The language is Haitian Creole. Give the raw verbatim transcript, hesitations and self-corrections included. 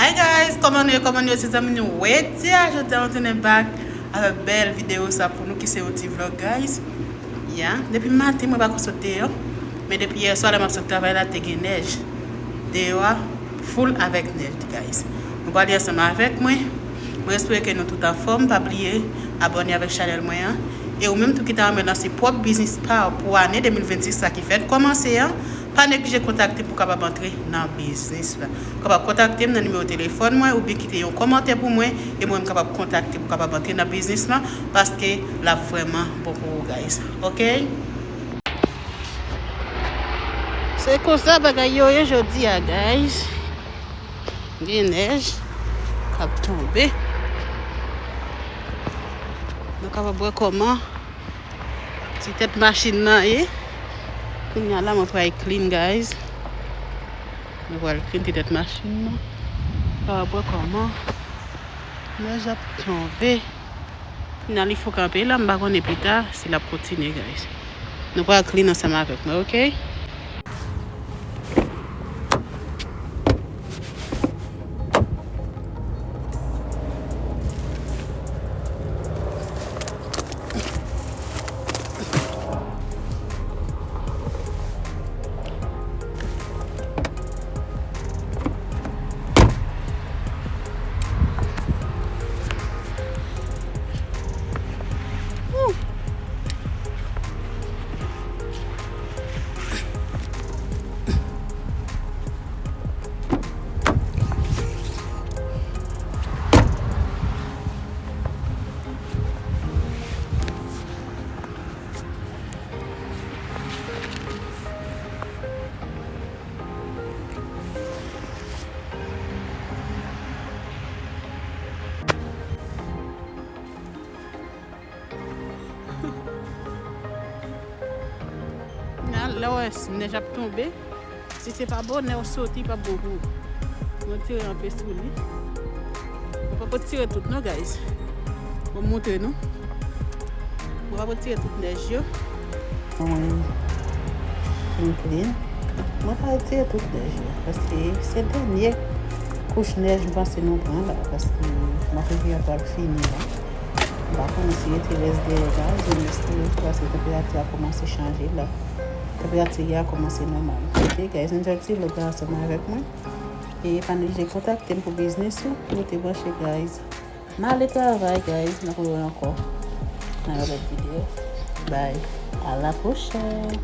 Hey guys, kòman nou ye, kòman nou ye, se zanmi nou Wedya. Jodi a nou tounen back avèk bèl videyo sa pou nou ki se yon ti vlog, guys. Ya, depi maten mwen pa ko sot deyò, men depi yè swa lè m ap sot travay la te gen nèj. Deyò a full avèk nèj, guys. Nou prale ansanm avèk mwen. Mwen espere ke nou tout anfòm. Pa bliye abòne avèk chanèl mwen an. E ou menm tou ki ta renmen lanse pwòp biznis pa w pou ane de mil vennsis la ki fèk kòmanse an, pa neglije kontakte m pou w kapab antre nan biznis la. Ou kapab kontakte m nan nimewo telefòn mwen oubyen kite yon kòmantè pou mwen e mwen m kapab kontakte pou w kapab antre nan biznis la paske l ap vrèman bon pou ou, guys. Oke? Se konsa bagay yo ye jodi a, guys. Gen nèj k ap tonbe. Nou kapab wè kòman ti tèt machin nan ye. Kounye a la, mwen pral clean, guys. Mwen pral clean ti tèt machin nan. Nou kapab wè kòman nèj ap tonbe. Kounye a li fou kanpe la, m pa konnen pita si l ap kontinye, guys. Nou pral clean ansanm avèk mwen, oke? Nan, lè w wè nèj ap tonbe, si se pa bò, nèj soti, p ap bon pou ou. Mwen tire anpe sou li. Mwen pa pot tire tout, non, guys. Mwen montre nou. Mwen pa pot tire tout nèj yo. Mwen fin clean. Mwen pa retire tout nèj yo, paske se dènye kouch nèj m panse nou pran la, paske mwa fevriye a pral fini la. M pa konnen si rete rès dèyè, guys, men m espere, paske tanperati a kòmanse chanje la. Tanperati a kòmanse nòmal. Ok, guys, enjoy ti vlog la ansanm avèk mwen. E pa neglije kontakte m pou biznis ou. Rete branche, guys. M ale travay, guys. N ap wè ankò nan yon lòt videyo. Bye. À la prochaine.